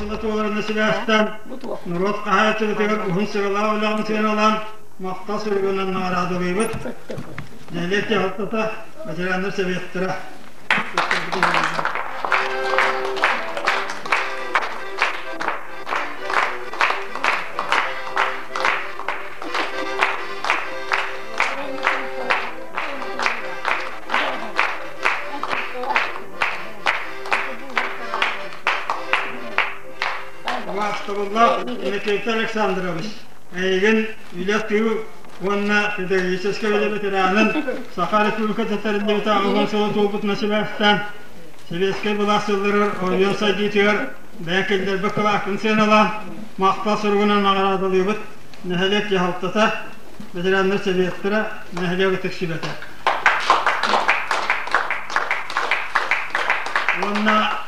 сыла туоларына сибээстээн норуот хаһаайыстыбатыгар уһун сыралаах үлэҕин сыаналаан махтал суругунан наҕараадалыыбыт. Нэһилиэк дьаһалтата, ветераннар советтара. Убаастабыллаах Иннокентий Александрович, эйигин үлэ тыыл уонна педагогическай үлэ ветеранын Саха Республиката тэриллибитэ 80 сыла туолбутунан сибээстээн Советскай былаас сылларыгар оройуон сайдыытыгар бэйэ киллэрбит кылааккын сыаналаан махтал суругунан наҕараадалыыбыт нэһилиэк дьаһалтата, ветераннар советтара, нэһилиэк ытык сүбэтэ. Уонна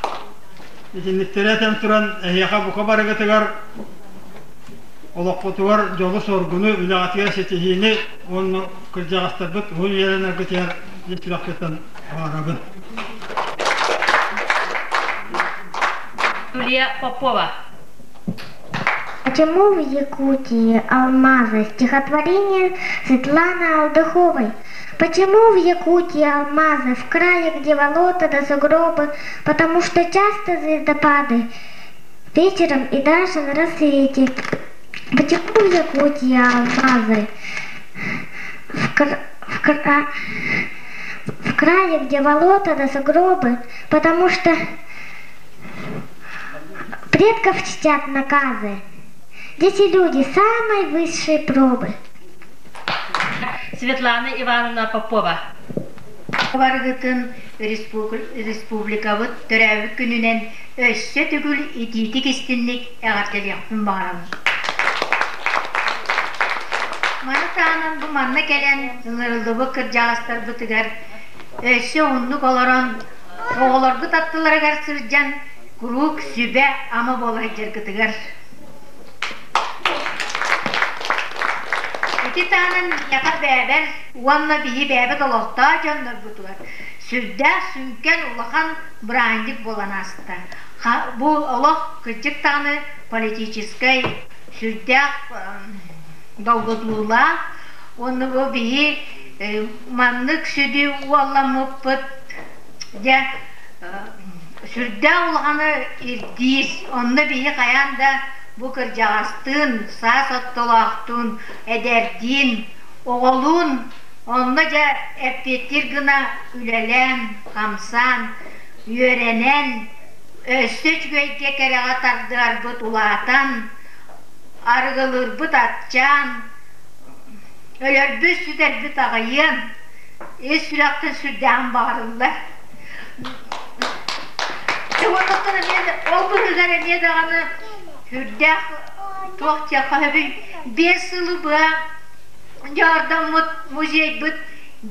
итинниктэри этэн туран эһиэхэ бука барыгытыгар олоххутугар дьолу-соргуну, үлэҕитигэр ситиһиини уонна кырдьаҕастарбыт уһун үйэлэнэргитигэр ис сүрэхпиттэн баҕарабын. Юлия Попова. Почему в Якутии алмазы? Стихотворение Светланы Алдыховой. Почему в Якутии алмазы, в крае, где болота да сугробы? Потому что часто звездопады вечером и даже на рассвете. Почему в Якутии алмазы? В, кр... в, кра... в крае, где болота да сугробы, потому что предков чтят наказы. Дети люди самой высшей пробы. Светлана Ивановна Попова. Барыгытын республикабыт төрөөбүт күнүнэн өссө төгүл итиитик истинник эҕэрдэлиэхпин баҕарабын. Маны таһынан бу манна кэлэн ыҥырыллыбыт кырдьаҕастарбытыгар өссө уһуннук олорон оҕолоргут аттыларыгар сылдьан куруук сүбэ-ама буола сылдьаргытыгар Ити таһынан миэхэ бэйэбэр уонна биһи бэйэбит олохтоох дьоннорбутугар сүрдээх сүҥкэн улахан бырааһынньык буолан ааста. Бу олох кырдьык даҕаны политическай сүрдээх долгутуулаах уонна бу биһи маннык сүдү уолламмыппыт дьэ сүрдээх улаханы ирдиир. Онно биһи хайаан да бу кырдьаҕастыын, саас оттолоохтуун, эдэрдиин, оҕолуун онно дьэ эппиэттиир гына үлэлээн, хамсаан, үөрэнэн, өссө үчүгэйгэ кэрэҕэ тардыһарбыт улаатан, арыгылыырбыт аччаан, өлөрбүт-сүтэрбит аҕыйыан, ис сүрэхтэн сүрдээҕин баҕарыллар. Уоннаттан эмиэ ол быһыгар эмиэ даҕаны сүрдээх туох диэххэ сөбүй 5 сылы быһа дьоордоммут музейбыт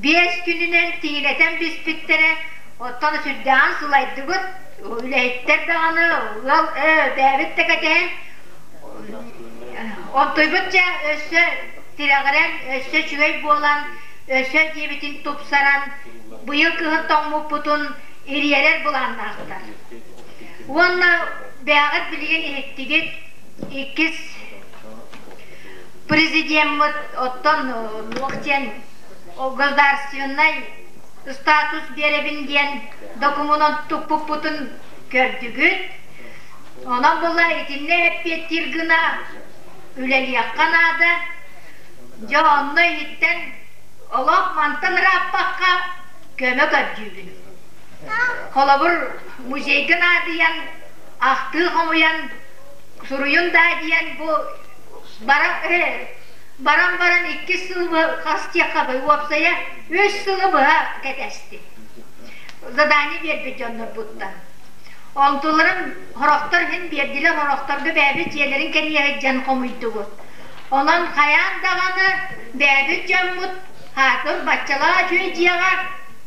5 күнүнэн тиҥилэтэн биспиттэрэ оттон сүрдээҕин сылайдыбыт үлэһиттэр даҕаны ыал бэйэбит да кэтэһэн онтуйбут дьэ өссө тирэҕирэн өссө үчүгэй буолан өссө дьиэбитин тупсаран быйыл кыһын тоҥмуппутун ириэрэр былааннаахтар. Уонна бэйэҕит билигин иһиттигит иккис президеммыт оттон туох диэн государственнай статус биэрэбин диэн докумуонун туппуппутун көрдүгүт. Онон була итиннэ эппиэттиир гына үлэлиэххэ наада. Дьэ онно иһиттэн олох мантан ырааппакка көмө көрдүүбүн. Холобур, музейга наадыйан, ахтыы хомуйан, суруйун даа диэн бу баран баран иккис сыл хас диэххэ уопсайа үс сылы быһа кэтэстим. Задание биэрбит дьоннорбуттан. Онтуларын сорохтор иһин биэрдилэр, сорохторго бэйэбит дьиэлэрин кэрийэ сылдьан хомуйдубут. Онон хайаан даҕаны бэйэбит дьоммут хаатыр баччалаах үчүгэй дьиэҕэ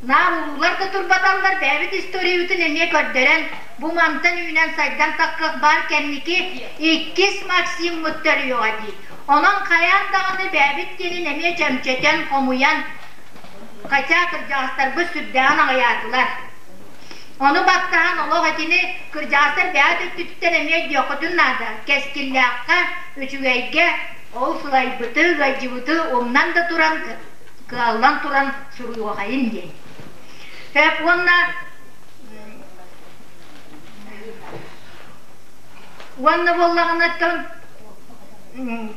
наар улуулар да турбаталлар бэйэбит историябытын эмиэ көрдөрөн бу мантан үүнэн сайдан таххах баар кэнники иккис Максиммыт төрүөҕэ дии. Онон хайаан даҕаны бэйэбит диэнин эмиэ чөмчөтөн хомуйан хотя кырдьаҕастарбыт сүрдээҕин аҕыйаатылар. Ону баттаһан олох итини кырдьаҕастар бэйэҕит өттүттэн эмиэ өйдүөххүтүн наада. Кэскиллээххэ, үчүгэйгэ ол сылайбыты, ыалдьыбыты умнан да туран, кыаллан туран суруйуохайын диэн. Сөп уонна уонна буоллаҕына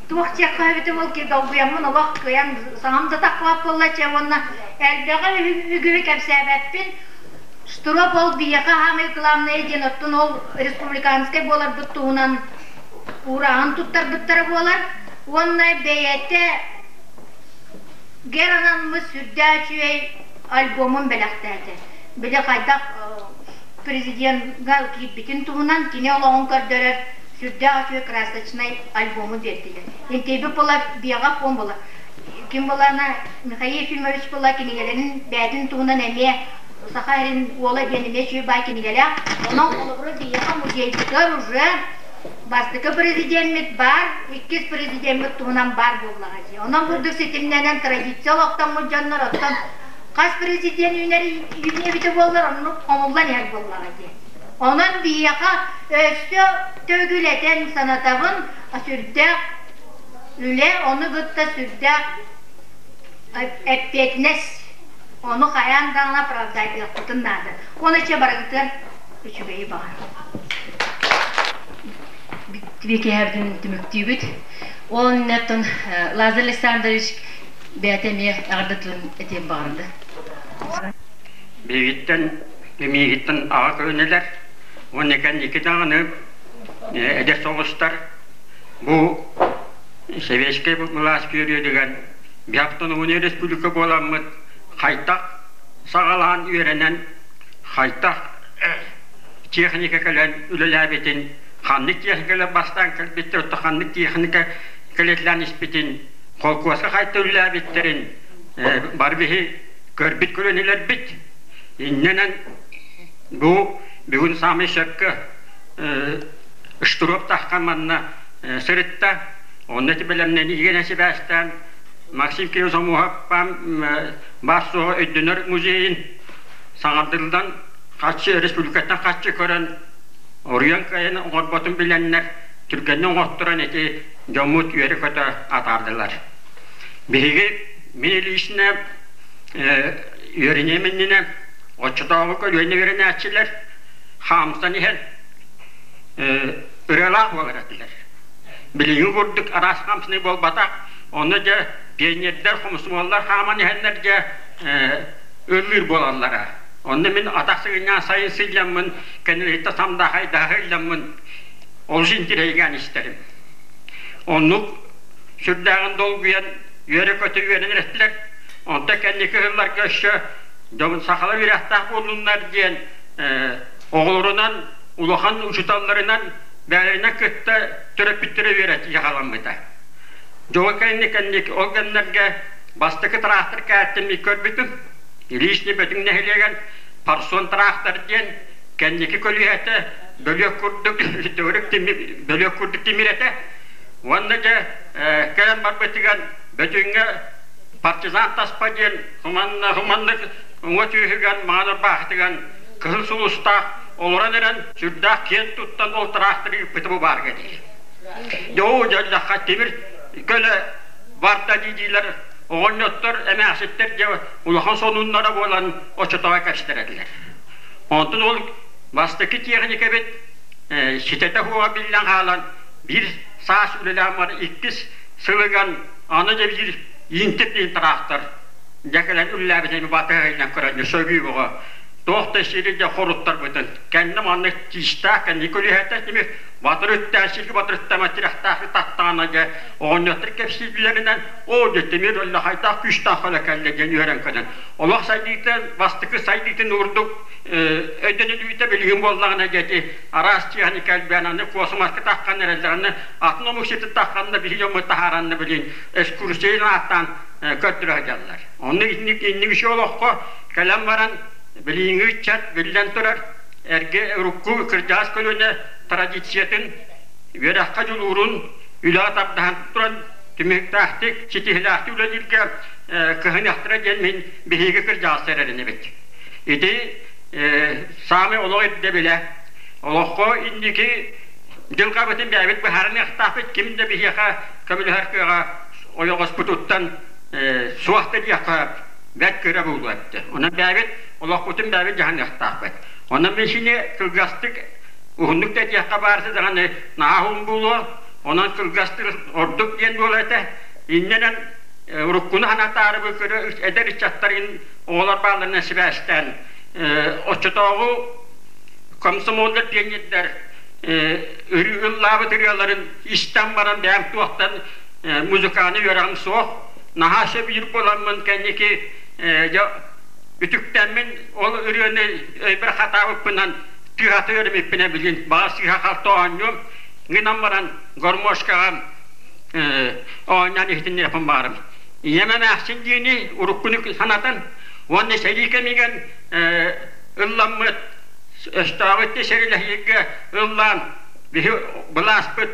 туох диэххэ эбитэ ол долгуйаммын олох кыайан саҥам да таххыбат буолла чэ уонна элбэҕи үгүһү кэпсээбэппин. Штроп ол биһиэхэ саамай главное диэн оттон ол республиканскай буоларбыт туһунан уурааҕын туттарбыттара буолар уонна бэйэтэ гер анаммыт сүрдээх үчүгэй альбомун бэлэхтээтэ. Били хайдах президенга киирбитин туһунан кини олоҕун көрдөрөр сүрдээх үчүгэй красочнай альбому биэрдилэр. Интиби була биэҕэ фон була. Ким булана Михаил Ефимович була кинигэлэрин бээтин туһунан эмиэ Саха эрин уола диэн эмиэ үчүгэй баай кинигэлээх. Онон холобура биһиэхэ музейбытыгар уже бастакы президеммит баар, иккис президеммит туһунан баар буоллаҕа дии. Онон бурдук ситимнэнэн традиция олохтоммут дьоннор оттон хас президент үүнэр үүнүө эбитэ буоллар оннук хомуллан иһэр буоллаҕа дии. Онон биһиэхэ өссө төгүлэтэн санатабын сүрдээх үлэ, ону кытта сүрдээх эппиэтинэс. Ону хайаан даҕаны оправдайдыахпытын наада. Уонна чэ барыгытыгар үчүгэйи баҕарабын. Киэһэбитин түмүктүүбүт. Ол иннинэ Лазарь Александрович бэйэтэ эмиэ эҕэрдэ тылын этиэн баҕарда. Биһигиттэн, миигиттэн аҕа көлүнэлэр уонна кэнники даҕаны эдэр соҕустар бу сэбиэскэй былаас периодыгар биһи республика буоламмыт хайдах саҕалаан үөрэнэн хайдах техника кэлэн үлэлээбитин ханнык техникалар бастаан кэлбиттэр оттон ханнык техника кэлэтилээн испитин холкуоска хайта үлэлээбиттэрин бары биһи көрбүт көлүөнэлэрбит иннэнэн бу бүгүн саамай сөпкө штуров таххан манна сырытта онно ити бэлэмнэниигэнэ сибээстээн Максим Кириллович Омуһап баар суоҕа өйдөнөр музейын саҥардыллан харчы республикаттан харчы көрөн оруйан кыайан оҥорботун билэннэр түргэнник оҥотторон ити дьоммут үөрэ-көтө атаардылар. Биһиги мин лично үөрэниэм иннинэ оччотооҕу көлүөнэ үөрэнээччилэр хаамсан иһэн ырыалаах буолар этилэр. Билиҥҥи курдук араас хамсаныы буолбатах. Онно дьэ пионердар, хомсомуоллар хааман иһэннэр дьэ ыллыыр буолаллара. Онно мин атах сыгынньаан сайын сылдьаммын, кэннилэриттэн самдаахайдаһа сылдьаммын олус интириэһиргээн истэрим. Оннук сүрдээҕин долгуйан, үөрэ-көтө үөрэнэр этилэр. Онтон кэнники сылларга өссө дьон сахалар үөрэхтээх буоллуннар диэн оҕолорунан, улахан учууталларынан бэйэлэринэн кытта төрөппүттэрэ үөрэтии халаммыта. Дьоҕу кэнник ол кэмнэргэ бастакы тыраахтар кээттим көрбүтүм. Илиисни Бөтүҥ нэһилиэгэр Парсон тыраахтар диэн кэнники көлүөһэтэ бөлүөх курдук төгүрүк бөлүөх курдук тимир этэ. Уонна дьэ кэлэн барбытыгар Бөтүҥҥэ партизан таспа диэн хуманна хуманнык уҥа түөһүгэр маҥан ырбаахытыгар кыһыл сулустаах олорон эрэн сүрдээх киэн туттан ол тыраахтары ыыппыта бу баарга диир. Дьоо дьаллахха тимир көлө барда диилэр оҕонньоттор эмээхситтэр дьэ улахан сонуннара буолан оччотооҕу кэпсэтэр этилэр. Онтон ол бастакы тиэхиньикэбит ситэтэ суоҕа биллэн хаалан биир саас үлэлээн баран иккис сылыган аны дьэ биир иинтир диэн тыраахтар дьэ кэлэн үлэлээбитин батыһайынан көрөн сөгүү бөҕө туох да сири дьэ хоруттарбытын кэннэ маннык тиистээх кэнни көлүөһэтэ тимир батыр үттээн сирги батыр үттээмэ тирэхтээх таттаҕына дьэ оҕонньоттор кэпсииллэринэн оо дьэ тимир өллө хайдах күүстээх көлө кэллэ диэн үөрэн көтөн олох сайдыыта бастакы сайдыытын урдук өйдөнүлүүтэ билигин буоллаҕына дьэ ити араас тиэхиньикэ кэлбээн аны куосумаска таххан эрэллэр аны атын омук сиртэн тахханна биһи дьоммут таһааранна билин экскурсияны ааттаан көрдөрө сылдьаллар. Онно итинник инник үчүгэй олоххо кэлэн баран билиҥҥи ыччат биллэн турар эргэ урукку кырдьаҕас көлүөнэ традициятын үөрэххэ дьулуурун үлэҕэ тардаһан туран түмүктээхтик ситиһилээхтик үлэлииргэ кыһыныахтара диэн мин биһиги кырдьаҕастар эрэнэбит. Ити саамай олох ирдэбилэ. Олоххо инники дьылҕабытын бэйэбит быһаарыныахтаахпыт, ким да биһиэхэ көмөлөһөр кыаҕа ойоҕоспутуттан суох да диэххэ бэрт кыра буолуо этэ. Онон бэйэбит олохпутун бэйэбит дьаһаныахтаахпыт. Онон мин кылгастык уһуннук да этиэххэ баарса даҕаны наһаа уһун буолуо. Онон кылгастык ордук диэн буолуо этэ. Иннэнэн уруккуну санатаары бу көрө эдэр ыччаттарын оҕолор баалларынан сибээстээн оччотооҕу комсомоллар пионердар ыллаабыт ырыаларын истэн баран бэйэм туохтан музыканы үөрэҕим суох наһаа сөбүлүүр буоламмын кэнники дьэ үтүктэммин ол ырыаны өйбөр хатаабыппынан тыаһата үөрэммиппинэ билин баҕар сыыһа-халты оонньуом гынан баран гармошкаҕа оонньоон иһитиннэриэхпин баҕарабын. Ийэм эмээхсин диэни уруккуну санатан уонна сэрии кэмигэр ылламмыт өстөөҕү сэрилэһиигэ ыллаан биһи былааспыт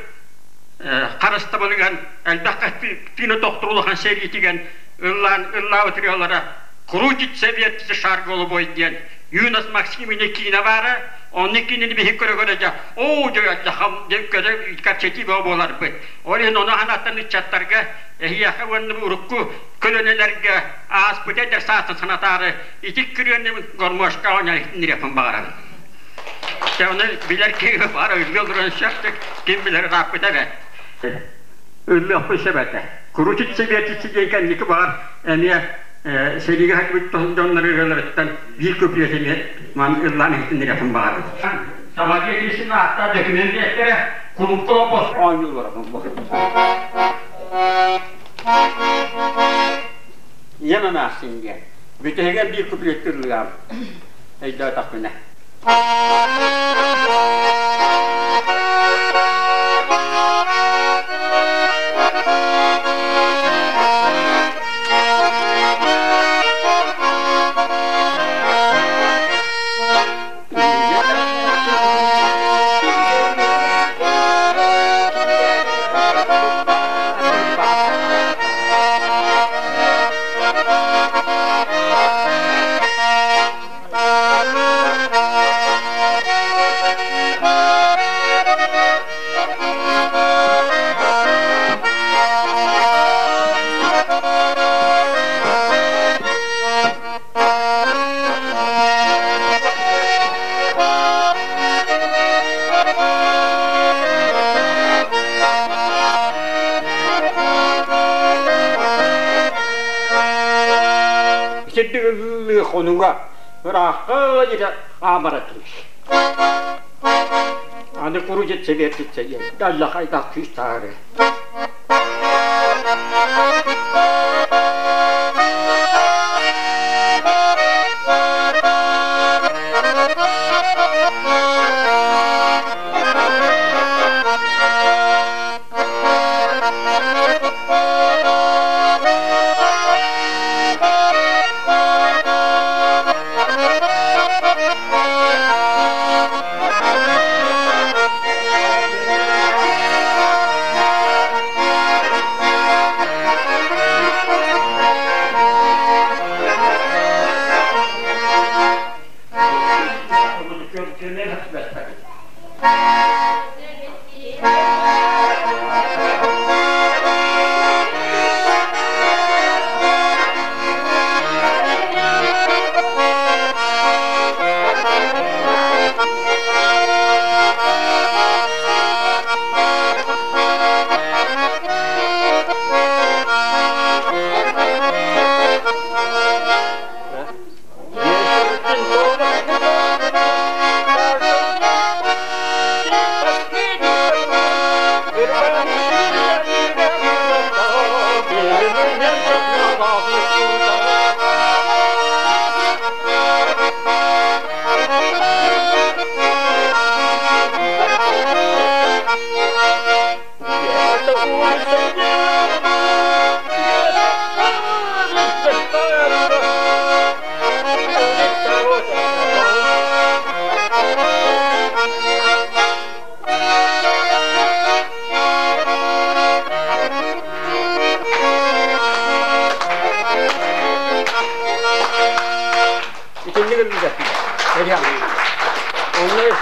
харыстабылыгар элбэх тыына тохтуур улахан сэриитигэр ыллаан ыллаабыт ырыалара «Крутится вертится шар голубой» диэн Юнос Максимович киинэ баара, онно кинини биһи көрө-көрө дьэ оо дьэ көрө кэпсэтии бөҕө буоларбыт. Ол иһин ону санаттан ыччаттарга эһиэхэ уонна урукку көлүөнэлэргэ ааспыт эдэр саастан санатаары ити күрүөнү гармошка оонньоон баҕарабын. Дьэ ону билэр киһи баар ыллыы олорон сөптүк ким билэр ырааппыта эбээт. Ыллыахпын сөп этэ. Крутится вертится диэн кэнники баҕар эмиэ сэриигэ сылдьыбыт дьоннор ырыаларыттан биир куплет эмиэ маны ыллаан иһитиннэриэхпин баҕарабын. Самодеятельность ааттаах документ биэртэрэ кулуупка бос оонньууллара Ийэм эмээхсин диэн бүтэһигэр биир куплет ыллыам өйдөөтөхпүнэ. Сирдик хонуга ыраахха дьэ хаамара кыыс. Аны куру дьитсе бертитсе диэн далла хайдах кыыс таары.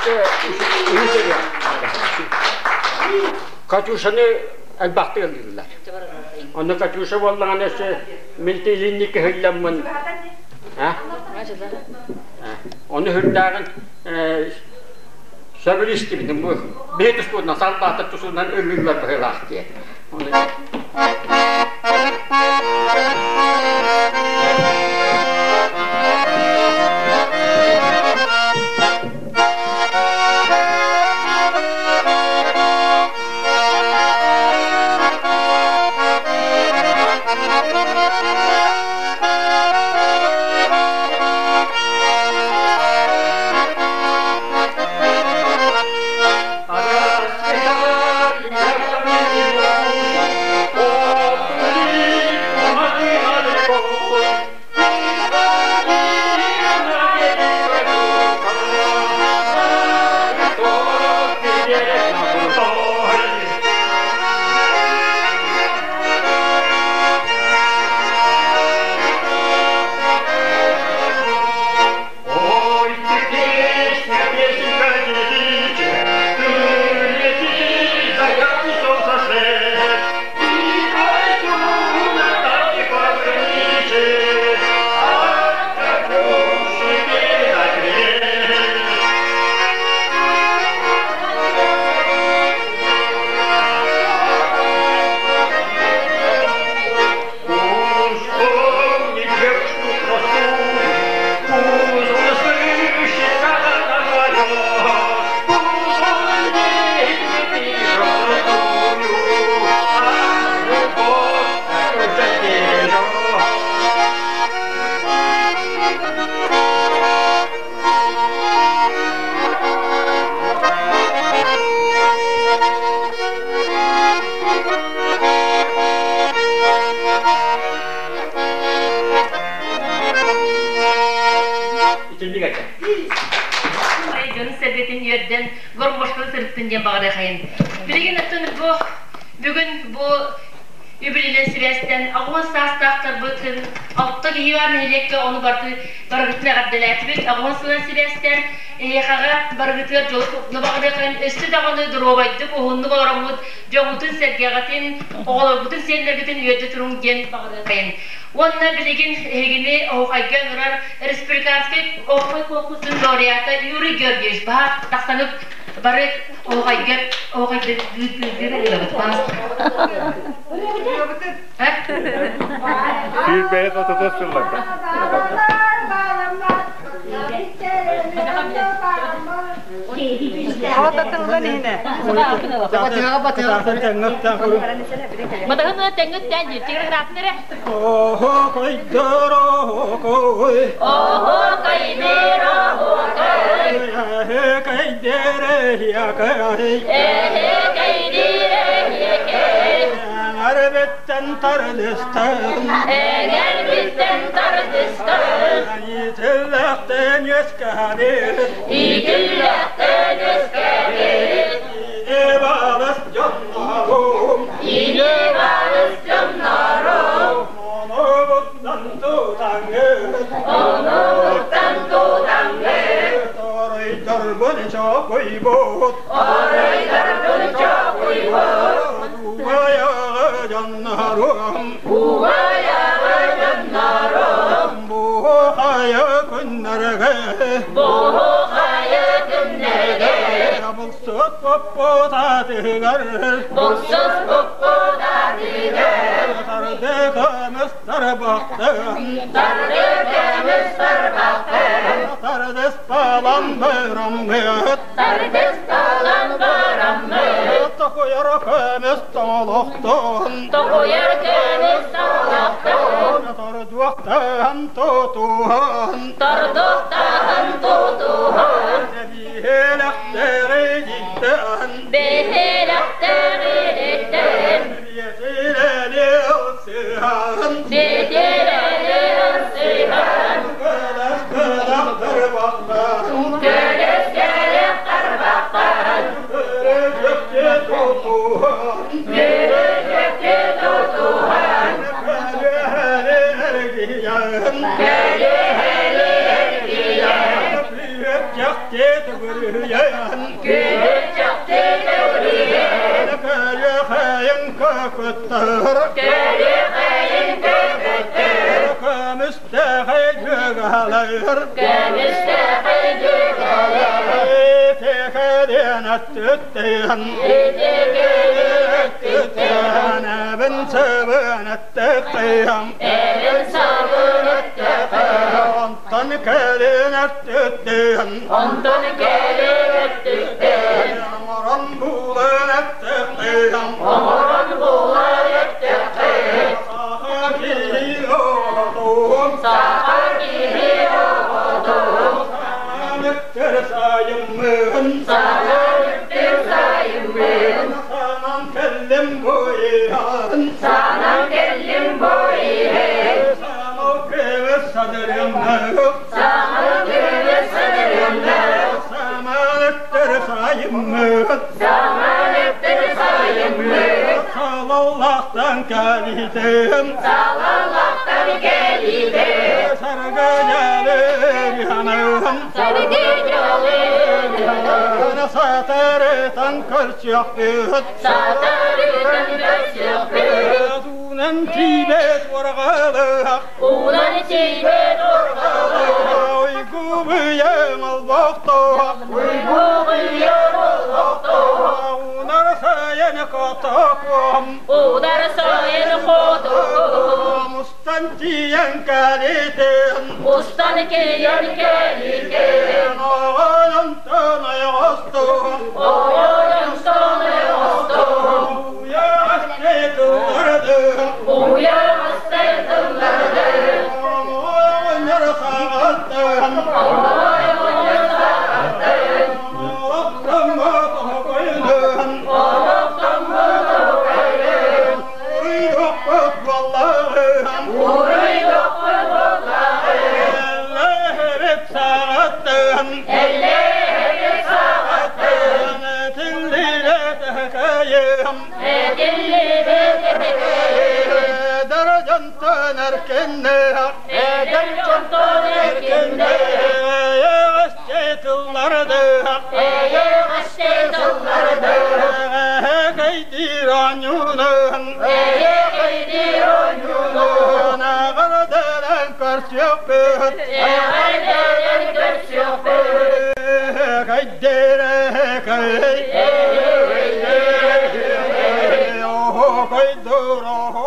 Үһүс ырыа. Катюшаны элбэхтик ыллыыллар. Онно Катюша буоллаҕына өссө мин илинник кыһылламмын Ону үрдээҕин сөбүл истибитим бу биһи тустуутунан саллааттар тустуутунан ыллыыллар быһыылаах диye. Ой, ты песня, песенка девичья, ты лети за яркий солнца свет, и пойду на танке пограниче, от Катюши передать привет. Пусть помнит девушку простую, пусть услышит, как она поет, пусть он верит и простую, а любовь Катюша бережет. Итинник этэ. Дьону сэргэтин үөрдэн, гормошканы сырыттын диэн баҕарыахайын. Билигин оттон бу бүгүн бу үбүлүнэн сибээстэн 80 саастаахтарбытын алта киһи бар нэһилиэккэ ону барты барыгытын эҕэрдэлээтибит. 80 сылынан сибээстээн эһиэхэҕэ барыгытыгар дьолу баҕарыахайын өссө даҕаны доруобайдык уһуннук олороммут дьоҥҥутун сэргэҕитин, оҕолоргутун сиэннэргитин үөрдэ туруҥ диэн баҕарыахайын. Уонна билигин эһигини оһуохайга ыҥырар республиканскай оһуохай конкурсун лауреата Юрий Георгиевич баһа тахсаҥыт бары оһуохайга оһуохайдыыр ылабыт. Сүүрбэһис отутус сылларга. Отатыллан иһинэ. Батаһын тэҥҥүттэн дии, эрэ. Оһо койдоро кой. Оһо кайдеро кой. Эһэ кайдере якай. Эһэ кайдере якай. Эҥэрбиттэн тардыстан. Эҥэрбиттэн тардыстан. Итиллэхтэн үөскээбит. Итиллэхтэн үөскээбит. Иле балыс дьоннорум. Иле балыс дьоннорум. Онобуттан тутаҥҥыт. Онобуттан тутаҥҥыт. Оройдорбун чокуйбут. Оройдорбун чокуйбут. Убайаҕа дьоннорум. Убайаҕа дьоннорум. Буһухайа күннэргэ. Буһухайа күннэргэ. Булсут поппутатыгар. Булсут поппутатыгар. Тарды көмүс тарбахтын. Тарды көмүс тарбахтын. Тардыс балан быраммыт. Тардыс балан быраммыт. Тохуйар көмүс тоҥолохтун. Тоҕуйар көмүс тоҥолохтун. Тордуохтаан тутуһан. Тордуохтаан тутуһан. Биһилэхтэри Биһилэхтэри иттэн. Биэтилэли ылсыһан. Биэтилэли ылсыһан. Көлөс көлөх тарбахтан. Көлөс көлөх тарбахтан. Көрөжөккө тутуһан. Көрөжөккө тутуһан. Көлөһөлө эргийэн. Көлөһөлө эргийэн. Бүөккэхте төгүрүйэн. Көкөттөр Көрүөххэйин көкөттөр Көмүстэхэй дьүөгэлэр Көмүстэхэй дьүөгэлэр Итикэрин өттүттэн Итикэрин өттүттэн Эбин сыбын өттүттэн Эбин сабын өттүттэн Онтон кэлин өттүттэн Онтон кэлин өттүттэн Оҥорон булан өттүттэн Оҥорон булан өттүттэн Саха киһи оҕотун Саха киһи оҕотун Сананыктыр сайыммын Сананыктыр сайыммын Санан кэллим бу иһэн Санан кэллим бу иһэн Санал кыыс садырымнах Санал кыыс садырымнах Саманыктыр сайыммын Саманыктыр сайыммын Салаллахтан кэлитим Салаллахтан кэлитим Саргы дьалыр Саргы дьалыр Сатарытан көрсүөхпүт Сатарытан көрсүөхпүт Уунан тиибэт уорҕалыах Уунан тиибэт уорҕалыах Уйгубуйам олбохтоох Уйгубуйам олбохтоох Унар сайын котокуом Удар сайын хотокуом Мустан тиийэн кэлитин Мустан тиийэн кэлитин Оҕонтон ойоҕостуом Оҕонтон ойоҕостуом Уйаҕастай тылларды Уйаҕастай тылларды Оҕонньор саҕаттан Оҕонньор саҕаттан Олохтоммут оһокойдун Олохтоммут оһокойдун Уруйдукпут буоллаҕын Уруйдукпут буоллаҕын Эллэһэбит саҕаттан Эллэһэбит саҕаттан Этиллибит кыайым Этиллибит кыайым Эдэр дьонтон эркиннээх Эдэр дьонтон эркиннээх Эйэҕэсчэй тыллардаах Эйэҕэсчэй тыллардаах Эһэгэйдиир оонньуунун Эһэгэйдиир оонньуунун Эҕэрдэлэн көрсүөхпүт Эҕэрдэлэн көрсүөхпүт Эһэгэйдиир эһэкэй Эһэгэйдиир эһэкэй Оһокойдуур оһокой